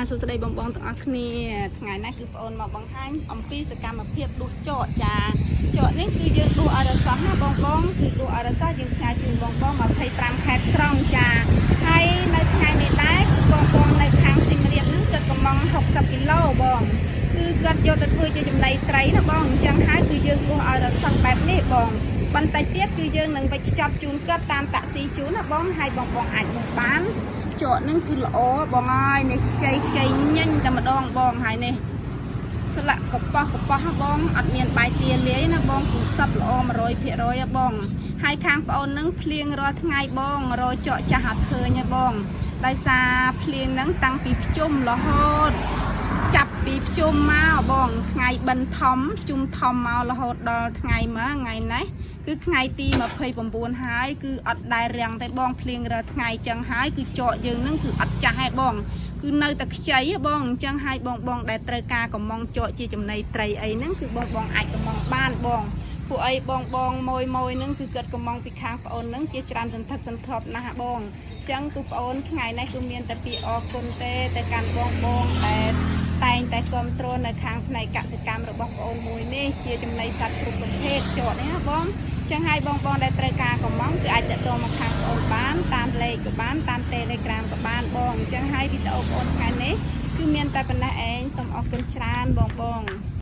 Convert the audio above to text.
សួស្តីបងបងទាំងអស់គ្នាថ្ងៃនេះគឺបងអូនមកបង្ហាញអំពីសកម្មភាពដួសចកចាចកនេះគឺយើងដួសអរសោះណាបងបងគឺដួសអរសោះយើងផ្ញើជូនបងបង25ខេត្តក្រុងចាហើយនៅថ្ងៃនេះដែរគឺបងបងនៅខាងសៀមរាបហ្នឹងគាត់កំង60គីឡូបងគឺគាត់យកទៅធ្វើជាចំណីត្រីណាបងអញ្ចឹងហើយគឺយើងដួសឲ្យរសោះបែបនេះបងបន្តិចទៀតគឺយើងនឹងវិចខ្ចប់ជូនគាត់តាមតាក់ស៊ីជូនណាបងហើយបងបងអាចមកបាន ចកហ្នឹងគឺល្អបងហើយនេះខ្ចីខ្ចីញញតែម្ដងបងហើយនេះស្លាក់កប៉ោះកប៉ោះហ៎បងអត់មានបាយទាលាយណាបងគឺសັບល្អ100%ហ៎បងហើយខាងប្អូនហ្នឹងភ្លៀងរាល់ថ្ងៃបងរកចកចាស់អត់ឃើញហ៎បងដោយសារភ្លៀងហ្នឹងតាំងពីភ្ជុំរហូត ចាប់ពីភ្ជុំមកបងថ្ងៃបិណ្ឌធំភ្ជុំធំមករហូតដល់ថ្ងៃមកថ្ងៃនេះគឺថ្ងៃទី29ហើយគឺអត់ដែលរាំងទេបងភ្លៀងរាល់ថ្ងៃចឹងហើយគឺចកយើងនឹងគឺអត់ចាស់ទេបងគឺនៅតែខ្ចីហ៎បងអញ្ចឹងហើយបងបងដែលត្រូវការកំងចកជាចំណីត្រីអីហ្នឹងគឺបងបងអាចកំងបានបងពួកអីបងបងម៉ួយម៉ួយហ្នឹងគឺគាត់កំងពីខាងប្អូនហ្នឹងជាច្រើនសន្ធឹកសន្ធាប់ណាស់បងអញ្ចឹងគឺប្អូនថ្ងៃនេះគឺមានតែពីអរគុណទេតែកាន់បងបងដែល តែងតែគ្រប់គ្រងនៅខាងផ្នែកកសិកម្មរបស់ប្អូនមួយនេះជាចំណីសត្វគ្រប់ប្រភេទចកនេះណាបងចឹងហើយបងបងដែលត្រូវការកំងគឺអាចទាក់ទងមកខាងប្អូនបានតាមលេខក៏បានតាម Telegram ក៏បានបងអញ្ចឹងហើយវីដេអូប្អូនថ្ងៃនេះគឺមានតែប៉ុណ្ណេះឯងសូមអរគុណច្រើនបងបង។